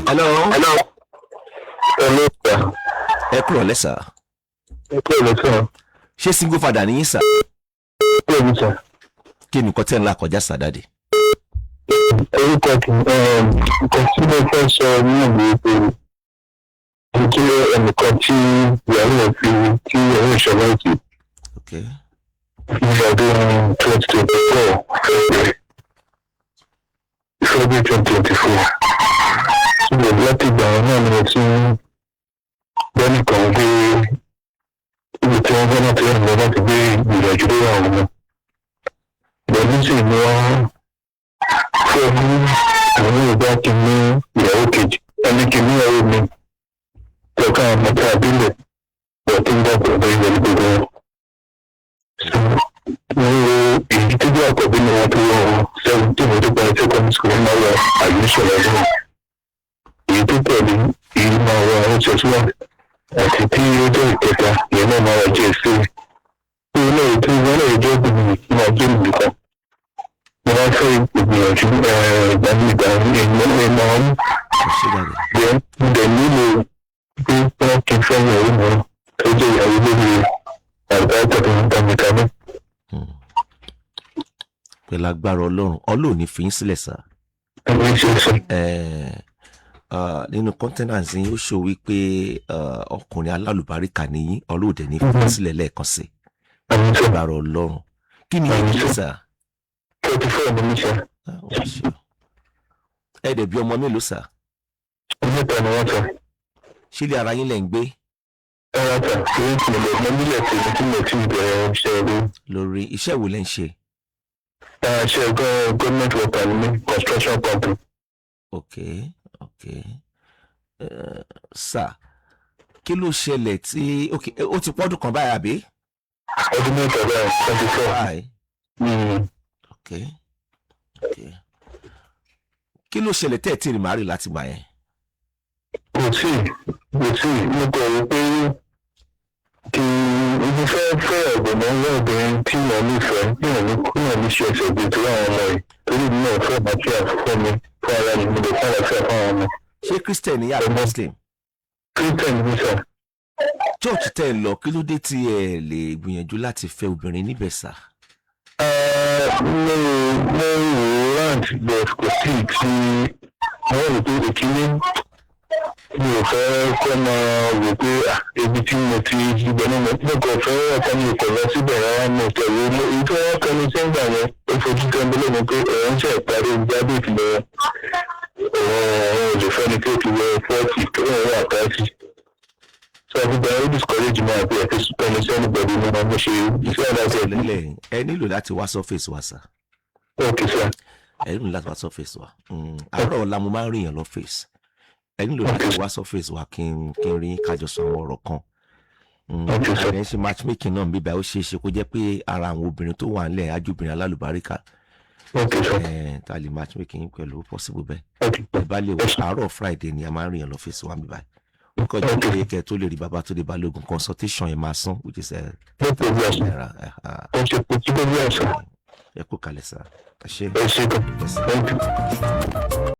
Hello. Hello. Hello, sir. Ẹ kúrọ̀lẹ́, sir. Ẹ kúrọ̀lẹ́, sir. Ṣé single father ni yín, sir? Bẹ́ẹ̀ni, sir. Kí ni nǹkan tẹ́ ń là kọjá, sir, daddy? Orúkọ tí nǹkan tí mo fẹ́ sọ ní ìlú pé mo jẹ́ ẹnìkan tí ìyàwó rẹ̀ fi tí ìyàwó ìṣẹ̀lẹ̀ ìjì ní ọdún 2024, February 2024. Ṣùgbọ́n láti ìgbà yẹn náà ni mo ti ń gbọ́ nìkan gbé ibi tí wọ́n fẹ́ láti rìn lọ láti gbé ìgbìyànjú lórí àwọn ọmọ. Ìgbà sì ni wọ́n fẹ́ mú àwọn ìgbà kí n ní ìyàwó kejì, ẹni kí n ní ìyàwó mi tọ́ka àwọn ọmọ tí a bí lẹ̀ wọ́n tó ń dàgbà lórí ìwé gbogbo wọn. Mo ń wo èyí tó jẹ́ àkọ́bí ni wọ́n tó wọ 17, tó parí secondary school, máa wọ admission lọ́dún. Èyí tó tẹ̀lé èyí máa wọ SS1, àti tí ó jẹ́ ìkẹta, ìyẹn náà máa wọ JSS. Ìyẹn náà ètò ìwọ́n náà jẹ́ ìgbìmọ̀ máa jẹ́ nìkan. Mo máa fẹ́ ìgbìyànjú ìgbà ní ìgbà ní ìmọ̀ máa ń Ẹ ṣé, daddy. jẹ́. Mo dẹ̀ nílò pé wọ́n kí n fẹ́ ìyàwó mìíràn tó jẹ́ ìyàwó lórí àgbájọ tó ń bá mi kaná. Pẹ̀lú agbára Ọlọ́run, Ọlọ́run ò ní fi yín sílẹ̀, sir. Ẹni ṣe sọ. Nínú countenance yín, ó ṣò wípé ọkùnrin alálùbáríkà ni yín. Ọlọ́run dẹ̀ ní fi yín sílẹ̀ lẹ́ẹ̀kan sí i. Ẹni sọ. Agbára Ọlọ́run. Kí ni yín kí, sir? 34 ni mi sọ. Ah, ó ṣe o. Ẹ dẹ̀ bí ọmọ mélòó, sir? Mẹ́ta ni wọ́n sọ. Ṣé ilé ara yín lẹ̀ ń gbé? Ẹ̀rọ ta èyí tí mo lè mọ nílẹ̀ tèmi tí mo ti bẹ̀rẹ̀ iṣẹ́ rí. Lórí iṣẹ́ wo lẹ́ ń ṣe? Ṣe government worker ni mí, construction company. Ok, sir, kí ló ṣẹlẹ̀ tí, ok, ó ti pọ́dún kan báyìí, àbí? Ọdún 3 báyìí, 24. Báyìí. Ok, kí ló ṣẹlẹ̀ tẹ́ ẹ̀ tí ì marry láti gbà yẹn? Kò tí mo kọ̀ wí pé kí mo fẹ́ fẹ́ ọ̀gbọ̀n náà obìnrin tí mo nífẹ̀ẹ́ tí mo ní ṣe ẹsẹ̀ gbé torí àwọn ọmọ yìí, torí mi náà fẹ́ àlàáfíà fún mi, fún ara mi, mo lè fẹ́ àlàáfíà fún àwọn ọmọ. Ṣé Christian ni àbí Muslim? Christian ni sir. Church tẹ́ ẹ lọ, kí ló dé tí ẹ lè gbìyànjú láti fẹ́ obìnrin níbẹ̀, sir? Mo wò ó round, but kò sí tí wọ́n rò pé ìkíní mi ò fẹ́ kọ́ máa wò pé ah, ibi tí mo ti gbẹ ní mo kàn fẹ́ ọkọ mi kò lọ síbẹ̀ rárá. Mo tẹ̀lé mo èyí tí wọ́n kọ́ mi sẹ́ńgbà yẹn, ó fojú tẹ́ńbẹ́lẹ́ mi pé ẹ̀rọ ń ṣe ìparí graduate lọ́wọ́, òun ò lè fẹ́ ni tó ti wọ 40, tó wọ́n wà 30. So àti gbà ó discourage mi àti ẹ̀fẹ́ pẹ̀lú sí anybody ní mo ṣe iṣẹ́ àdáṣe. Lẹ́lẹ̀, ẹ nílò láti wá sọ́fíìsì wa, sir. Okay, sir. Ẹ nílò láti wá sọ́fíìsì wa. Àárọ̀ ọ̀la mo máa ń rí yàn lọ́fíìsì. Ẹ nílò láti wá sọ́fíìsì wa kí n rí kájọ sọ àwọn ọ̀rọ̀ kan. Okay, sir. Ẹ̀ ń ṣe matchmaking náà bíbá, ó ṣeé ṣe kó jẹ́ pé ara àwọn obìnrin tó wà nílẹ̀ ajóbìnrin alálùbáríkà. Okay, sir. Ẹ̀ tá a lè matchmaking pẹ̀lú, possible bẹ́ẹ̀. Okay. Ẹ bá lè wọ àárọ̀ Friday ni a máa ń rí yàn lọ́fíìsì wa bíbá. Ó kọjá pé kẹ́ tó lè rí bàbá tó lè Balógun, consultation yẹn máa san, which is No problem, sir. naira. Ẹ ṣe kò tí kò bí àṣà. Ẹ kú kalẹ̀, sir. Ẹ ṣé. Ẹ ṣe gan. Yes, sir. Thank you.